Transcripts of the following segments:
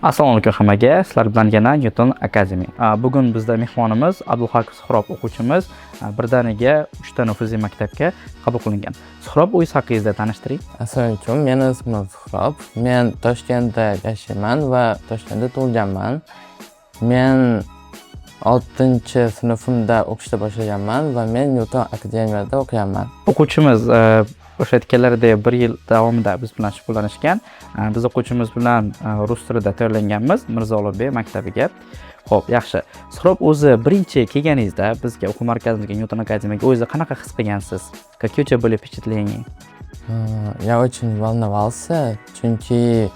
Assalomu alaykum hammaga. Sizlar bilan yana Newton Academy. Bugun bizda mehmonimiz Abdulhaq Suhrob o'quvchimiz, birdaniga 3 ta nufuzli maktabga qabul qilingan. Suhrob, o'zingiz haqingizda tanishtiring. Assalomu alaykum, meni ismim Suhrob. Men Toshkentda yashayman va Toshkentda tug'ilganman. Men 6-sinfimda o'qishni boshlaganman va men Newton Akademiyada o'qiyapman. O'quvchimiz o'sha aytganlaridek bir yil davomida biz bilan shug'ullanishgan. Biz o'quvchimiz bilan rus tilida tayyorlanganmiz Mirzo Ulug'bek maktabiga. Xo'p, yaxshi. Suhrob, o'zi birinchi kelganingizda bizga, o'quv markazimizga, Newton Akademiyaga o'zingizni qanaqa his qilgansiz? Какие у тебя были впечатления? Я очень волновался, chunki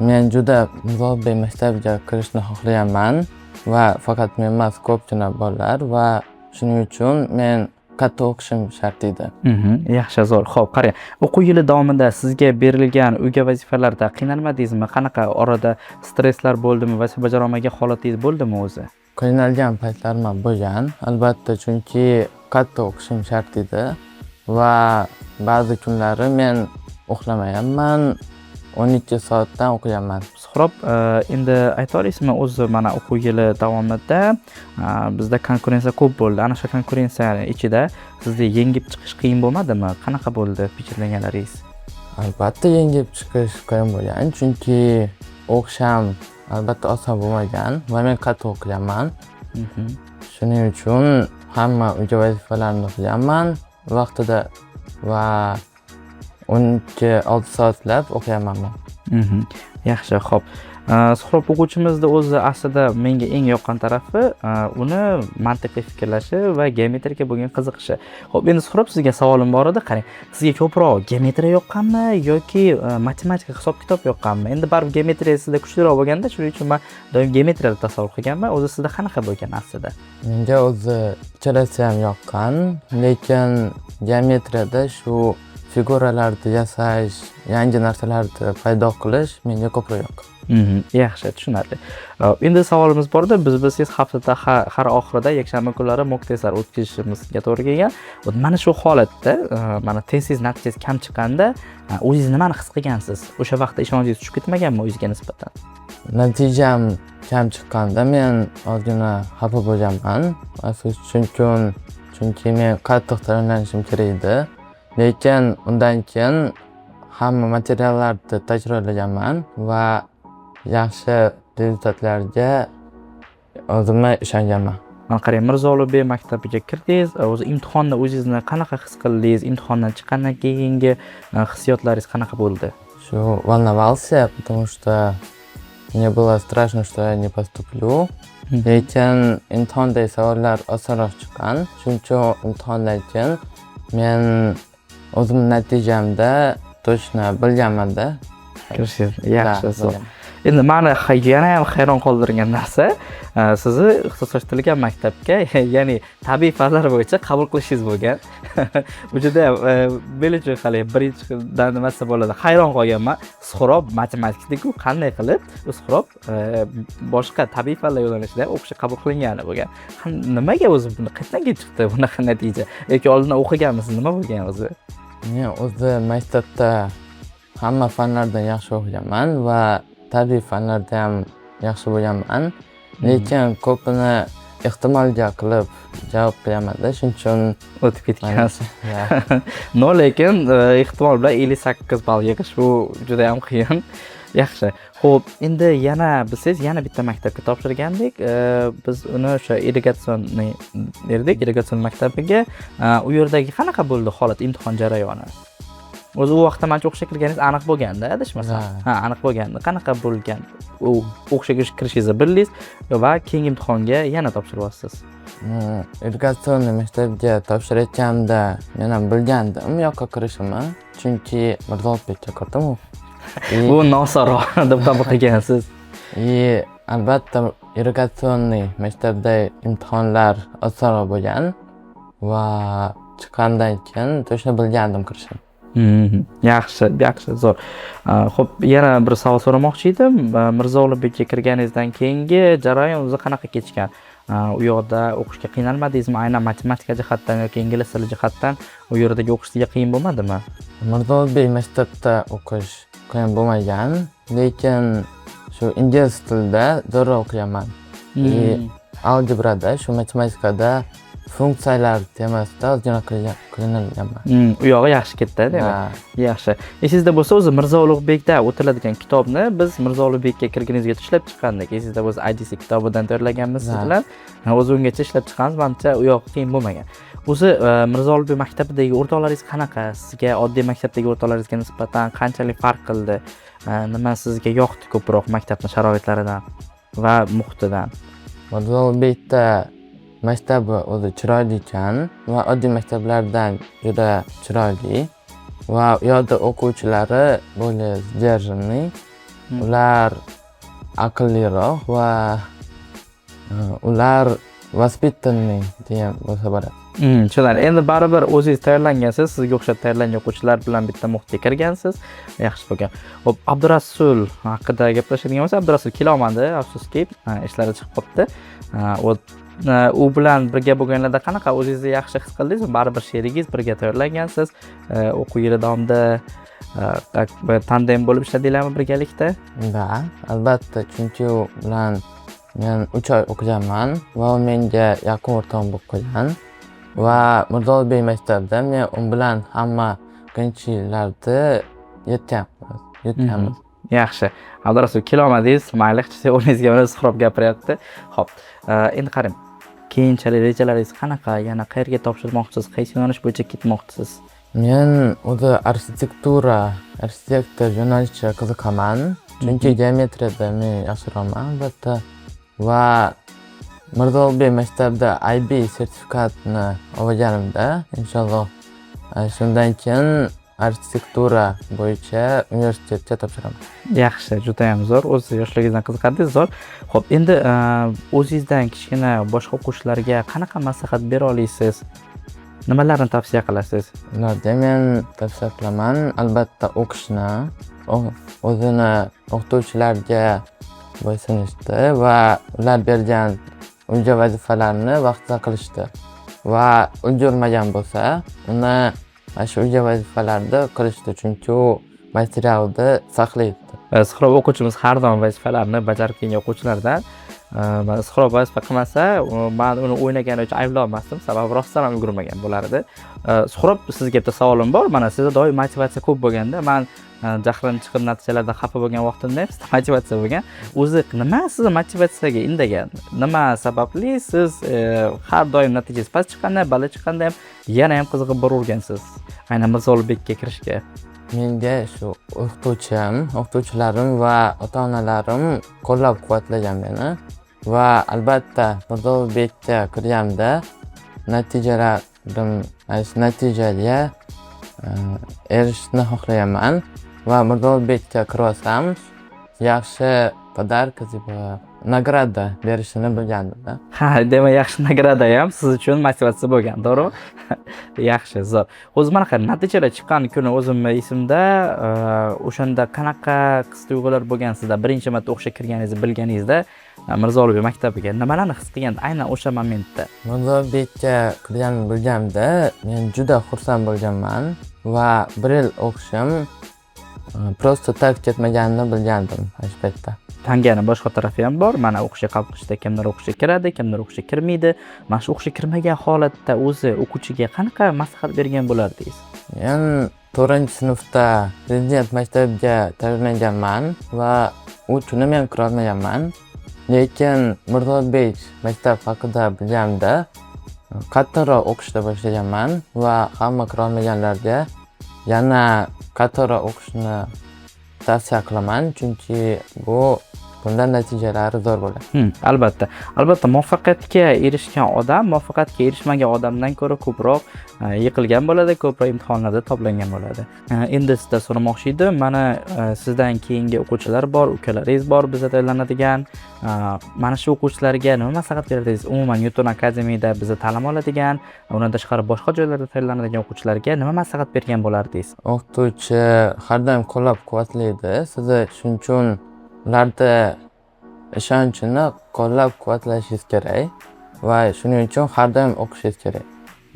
men juda Mirzo Ulug'bek maktabiga kirishni xohlaganman va faqat men emas, ko'pgina bolalar va shuning uchun men qattiq o'qishim shart edi. Yaxshi, zo'r. Xo'p, qarang. O'quv yili davomida sizga berilgan uyga vazifalarda qiynalmadingizmi? Qanaqa orada stresslar bo'ldimi? Vazifa bajara olmagan holatingiz bo'ldimi o'zi? Qiynalgan paytlarim ham bo'lgan, albatta, chunki qattiq o'qishim shart edi va ba'zi kunlari men uxlamayapman, 12 soatdan o'qiyapman. Suhrob, endi ayta olasizmi, o'zi mana o'quv yili davomida bizda konkurensiya ko'p bo'ldi. Ana shu konkurensiyani ichida sizni yengib chiqish qiyin bo'lmadimi? Qanaqa bo'ldi впечатления laringiz? Albatta, yengib chiqish qiyin bo'lgan, chunki o'qish ham albatta oson bo'lmagan va men qattiq o'qiganman. Shuning uchun hamma uyga vazifalarni qilganman vaqtida va 12 6 soatlab o'qiyapman man. Yaxshi, xo'p. Suhrob o'quvchimizni o'zi aslida menga eng yoqqan tarafi uni mantiqiy fikrlashi va geometriyaga bo'lgan qiziqishi. Xo'p, endi, Suhrob, sizga savolim bor edi. Qarang, sizga ko'proq geometriya yoqqanmi yoki matematika, hisob kitob yoqqanmi? Endi baribir geometriya sizda kuchliroq bo'lganda, shuning uchun man doim geometriyani tasavvur qilganman. O'zi sizda qanaqa bo'lgan aslida? Menga o'zi ikkalasi ham yoqqan, lekin geometriyada shu figuralarni yasash, yangi narsalarni paydo qilish menga ko'proq yoqqan. Yaxshi, tushunarli. Endi savolimiz bor edi. Biz, bilsangiz, haftada har oxirida yakshanba kunlari mock testlar o'tkazishimizga to'g'ri kelgan. Вот mana shu holatda, mana testingiz natijasi kam chiqqanda, o'zingiz nimani his qilgansiz? O'sha vaqtda ishonchingiz tushib ketmaganmi o'zingizga nisbatan? Natijam kam chiqqanda men ozgina xafa bo'lganman. Afsus, chunki men qattiq tayyorlanishim kerak edi. Lekin undan keyin hamma materiallarni takrorlaganman va yaxshi результат larga o'zimga ishonganman. Mana qarang, Mirzo Ulug'bek maktabiga kirdingiz. O'zi imtihonda o'zingizni qanaqa his qildingiz? Imtihondan chiqqandan keyingi hissiyotlaringiz qanaqa bo'ldi? Shu волновался, потому что мне было страшно, что я не поступлю. Lekin imtihondagi savollar osonroq chiqqan. Shuning uchun imtihondan keyin men o'zimni natijamda точно bilganmanda. Kirishingiz yaxshi, Да, zo'r. Bilganman. Endi mani yana ham hayron qoldirgan narsa, sizni ixtisoslashtirilgan maktabga, ya'ni tabiiy fanlar bo'yicha qabul qilishingiz bo'lgan. Bu judayam men uchun haligi birinchidan nima desa bo'ladi, hayron qolganman. Suhrob matematikda-ku, qanday qilib Suhrob boshqa tabiiy fanlar yo'nalishida o'qishga qabul qilingani bo'lgan. Nimaga o'zi buni, qayerdan kelib chiqdi bunaqa natija? Yoki oldindan o'qiganmisiz, nima bo'lgan o'zi? Men o'zi maktabda hamma fanlardan yaxshi o'qiganman va tabiiy fanlarda ham yaxshi bo'lganman. Lekin ko'pini ehtimolga qilib javob qilyapmanda, shuning uchun o'tib ketgansiz. Ya. Но lekin ehtimol bilan 58 ball yig'ish, bu juda ham qiyin. Yaxshi. Xo'p, endi yana bilsangiz, yana bitta maktabga topshirgandik. Biz uni o'sha ирригационный berdik, irrigatsion maktabiga. U yerdagi qanaqa bo'ldi holat, imtihon jarayoni? O'zi u vaqtda manimcha o'qishga kirganingiz aniq bo'lganda, adashmasam. Ha. Ha, aniq bo'lgandi. Qanaqa bo'lgan? U o'qishga kirishingizni bildingiz va keyingi imtihonga yana topshiryapsiz. Ирригационный maktabga topshirayotganimda men ham bilgandim u yoqqa kirishimni, chunki Mirzo Ulug'bekka kirdim u. Bu nosonroq deb qabul qilgansiz. И albatta, ирригационный maktabda imtihonlar osonroq bo'lgan va chiqqandan keyin точно bilgandim kirishimni. Yaxshi, yaxshi, zo'r. Xo'p, yana bir savol so'ramoqchi edim. Mirzo Ulug'bekka kirganingizdan keyingi jarayon o'zi qanaqa kechgan? U yoqda o'qishga qiynalmadingizmi? Aynan matematika jihatdan yoki ingliz tili jihatdan u yerdagi o'qish sizga qiyin bo'lmadimi? Mirzo Ulug'bek maktabda o'qish qiyin bo'lmagan, lekin Shu ingliz tilida zo'rroq o'qiganman. И algebrada, shu matematikada funksiyalar temasida ozgina qiynalganman. U yog'i yaxshi ketdi, demak. Ha. Yaxshi. Esingizda bo'lsa, o'zi Mirzo Ulug'bekda o'tiladigan kitobni biz Mirzo Ulug'bekka kirguningizgacha ishlab chiqqandik. Esingizda bo'lsa, IGC kitobidan tayyorlaganmiz siz Ha. bilan. Ha, o'zi ungacha ishlab chiqqanmiz, manimcha u yog'i qiyin bo'lmagan. O'zi Mirzo Ulug'bek maktabidagi o'rtoqlaringiz qanaqa? Sizga oddiy maktabdagi o'rtoqlaringizga nisbatan qanchalik farq qildi? Nima sizga yoqdi ko'proq maktabni sharoitlaridan va muhitidan? Mirzo Ulug'bekda maktabi o'zi chiroyli ekan va oddiy maktablardan juda chiroyli va u yoqda o'quvchilari более сдержанный, ular aqlliroq va ular воспитанный degan bo'lsa bo'ladi. Tushunarli. Endi baribir o'zingiz tayyorlangansiz, sizga o'xshab tayyorlangan o'quvchilar bilan bitta muhitga kirgansiz. Yaxshi bo'lgan. Xo'p, Abdurasul haqida gaplashadigan bo'lsak, Abdurasul kelolmadi, afsuski, ishlari chiqib qolibdi. U bilan birga bo'lganlarda qanaqa o'zingizni yaxshi his qildingizmi? Baribir sherigingiz, birga tayyorlangansiz. O'quv yili davomida как бы tandem bo'lib ishladinglarmi birgalikda? Да, albatta, chunki u bilan men 3 oy o'qiganman va u menga yaqin o'rtog'im bo'lib qolgan va Mirzo Ulug'bek maktabida men u bilan hamma qiyinchiliklarni yetganmiz. Yaxshi. Abdurasul, kelolmadingiz, mayli, hech o'rningizga mana Suhrob gapiryapti. Xo'p, endi qarang. Keyinchalik rejalaringiz qanaqa? Yana qayerga topshirmoqchisiz? Qaysi yo'nalish bo'yicha ketmoqchisiz? Men o'zi arxitektura, arxitektor yo'nalishiga qiziqaman, chunki geometriyada men yaxshiroqman, albatta, va Mirzo Ulug'bek maktabida IB sertifikatni olganimda, inshaalloh, shundan keyin arxitektura bo'yicha universitetga topshiraman. Yaxshi, judayam zo'r. O'zi yoshligingizdan qiziqardingiz, zo'r. Xo'p, endi o'zingizdan kichkina boshqa o'quvchilarga qanaqa maslahat bera olasiz? Nimalarni tavsiya qilasiz? Ularga men tavsiya qilaman, albatta, o'qishni, o'zini o'qituvchilarga bo'ysunishni va ular bergan uyga vazifalarni vaqtida qilishni va ulgurmagan bo'lsa, uni mana shu uyga vazifalarni qilishdi, chunki u materialni saqlaydi. Suhrob o'quvchimiz har doim vazifalarni bajarib kelgan o'quvchilardan. Mana Suhrob vazifa qilmasa, man uni o'ynagani uchun ayblolmasdim, sababi rostdan ham ulgurmagan bo'lar edi. Suhrob, sizga bitta savolim bor. Mana sizda doim motivatsiya ko'p bo'lganda, man jahlim chiqib natijalardan xafa bo'lgan vaqtimda ham sizda motivatsiya bo'lgan. O'zi nima sizni motivatsiyaga indagan? Nima sababli siz har doim natijangiz past chiqqanda, balla chiqqanda ham yana ham qiziqib boravergansiz aynan Mirzo Ulug'bekka kirishga? Menga shu o'qituvchim, o'qituvchilarim va ota onalarim qo'llab quvvatlagan meni va albatta Mirzo Ulug'bekka kirganda natijalarim, mana shu natijaga erishishni xohlaganman va Mirzo Ulug'bekka kirib olsam, yaxshi подарка, типа награда berishini bilgandimda. Ha, demak, yaxshi награда ham siz uchun motivatsiya bo'lgan, to'g'rimi? Yaxshi, zo'r. O'zi mana qarang, natijalar chiqqan kuni o'zimni esimda, o'shanda qanaqa his tuyg'ular bo'lgan sizda? Birinchi marta o'qishga kirganingizni bilganingizda, Mirzo Ulug'bek maktabiga nimalarni his qilgan aynan o'sha momentda? Mirzo Ulug'bekka kirganimni bilganimda men juda xursand bo'lganman va bir yil o'qishim просто так ketmaganini bilgandim o'sha paytda. Tangani boshqa tarafi ham bor. Mana o'qishga qabul qilishda kimdir o'qishga kiradi, kimdir o'qishga kirmaydi. Mana shu o'qishga kirmagan holatda o'zi o'quvchiga qanaqa maslahat bergan bo'lardingiz? Men to'rtinchi sinfda Prezident maktabiga tayyorlanganman va u kuni men kirolmaganman. Lekin Mirzo Ulug'bek maktab haqida bilganimda qattiqroq o'qishni boshlaganman va hamma kirolmaganlarga yana qattiqroq o'qishni tavsiya qilaman, chunki bundan natijalari zo'r bo'ladi. Albatta. Albatta, muvaffaqiyatga erishgan odam muvaffaqiyatga erishmagan odamdan ko'ra ko'proq yiqilgan bo'ladi, ko'proq imtihonlarda toblangan bo'ladi. Endi sizdan so'ramoqchi edim. Mana sizdan keyingi o'quvchilar bor, ukalaringiz bor bizda tayyorlanadigan. Mana shu o'quvchilarga nima maslahat berardingiz? Umuman Newton Academy'da bizda ta'lim oladigan, undan tashqari boshqa joylarda tayyorlanadigan o'quvchilarga nima maslahat bergan bo'lardingiz? O'qituvchi har doim qo'llab-quvvatlaydi sizni, shuning uchun ularda ishonchini qo'llab-quvvatlashingiz kerak va shuning uchun har doim o'qishingiz kerak.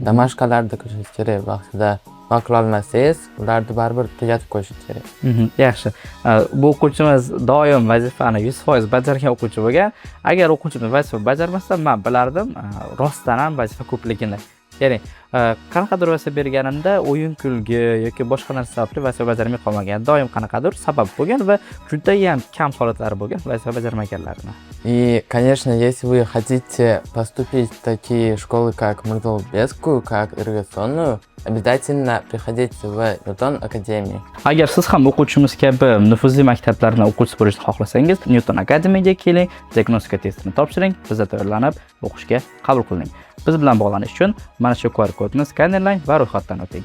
Домашка larda qilishingiz kerak vaqtida, vaqtida Qila olmasangiz, ularni baribir tugatib qo'yishingiz kerak. Yaxshi. Bu o'quvchimiz doim vazifani 100% bajargan o'quvchi bo'lgan. Agar o'quvchimiz vazifa bajarmasa, man bilardim, rostdan ham vazifa ko'pligini. Ya'ni qanaqadir vazifa berganimda o'yin kulgi yoki boshqa narsa sababli vazifa bajarmay qolmagan. Doim qanaqadir sabab bo'lgan va judayam kam holatlari bo'lgan vazifa bajarmaganlarini. И, конечно, если вы хотите поступить в такие школы, как Мирзо Улугбекскую, как ирригационную, обязательно приходите в Newton Academy. Agar siz ham o'quvchimiz kabi nufuzli maktablardan o'quvchisi bo'lishni xohlasangiz, Newton Academyga keling, diagnostika testini topshiring, bizda tayyorlanib, o'qishga qabul qiling. Biz bilan bog'lanish uchun mana shu QR kodni skanerlang va ro'yxatdan o'ting.